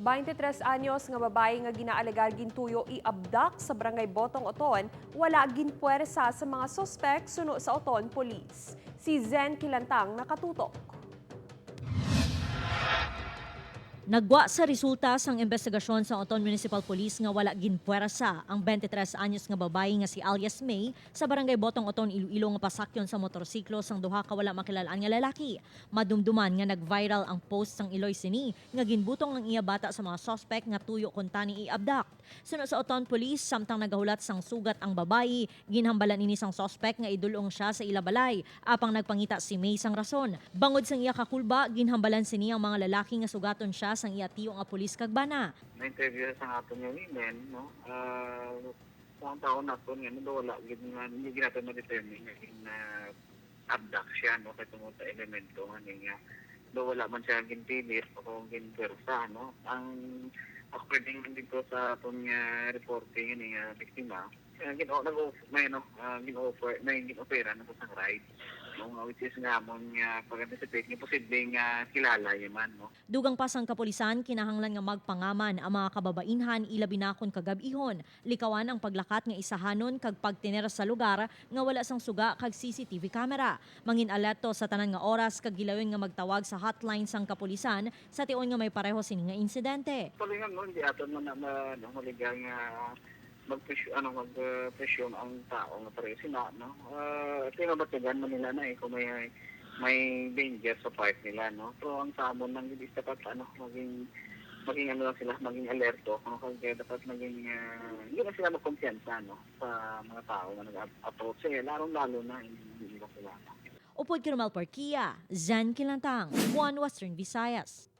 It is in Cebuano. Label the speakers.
Speaker 1: 23 anyos nga babae nga ginaalegar gintuyo i-abduct sa Barangay Botong Oton, wala ginpuwersa sa mga suspect, suno sa Oton Police. Si Zen Kilantang nakatutok.
Speaker 2: Nagwa sa resulta sang investigasyon sa Oton Municipal Police nga wala ginpuwersa ang 23 anyos nga babae nga si alias May sa Barangay Botong Oton, Iloilo nga pasakyon sa motorsiklo sang duha ka wala makilalaan nga lalaki. Madumduman nga nag-viral ang post sang iloy sini nga ginbutong ang iya bata sa mga suspect nga tuyo kuntani i-abduct. Suno sa Oton Police, samtang nagahulat sang sugat ang babae, ginhambalan ini sang suspect nga idulong siya sa ila balay apang nagpangita si May sang rason. Bangod sang iya kakulba, ginhambalan sini ang mga lalaki nga sugaton siya sang iya tiyo nga pulis kag bana.
Speaker 3: Na-interview sa aton nga women, no? Sa ang taon naton nga no, wala gid nga hindi gid naton ma-determine nga gin abduct siya, no, kay tungod sa elemento nga ni nga do wala man siya ginpilit o ginpwersa, no? Ang according dito sa aton nga reporting ni nga biktima, gin nag may no, gin-offer, may gin-offera na sa ride, no, nga which is nga amon nga pag-anticipate nga posible nga kilala yaman, no.
Speaker 2: Dugang pa sang kapulisan, kinahanglan nga magpangaman ang mga kababainhan, ilabi na kon kagab-ihon. Likawan ang paglakat nga isahanon kag pagtiner sa lugar nga wala sang suga kag CCTV camera. Mangin alerto sa tanan nga oras kag gilawin nga magtawag sa hotline sang kapulisan sa tion nga may pareho sini nga insidente.
Speaker 3: Palingan mo, hindi aton man na ma, no, maliga nga mag ano, mag presume ang tao nga pareho sila, no? Tinabatigan man nila na eh kung may danger sa part nila, no? Pero ang sa amon lang is dapat ano, maging maging ano lang sila, maging alerto, no? Kaya dapat maging hindi na sila magkumpiyansa, no, sa mga tao na nag-approach sila, lalo lalo na hindi nila kilala.
Speaker 2: Upod kay Romel Porquia, Zen Kilantang, One Western Visayas.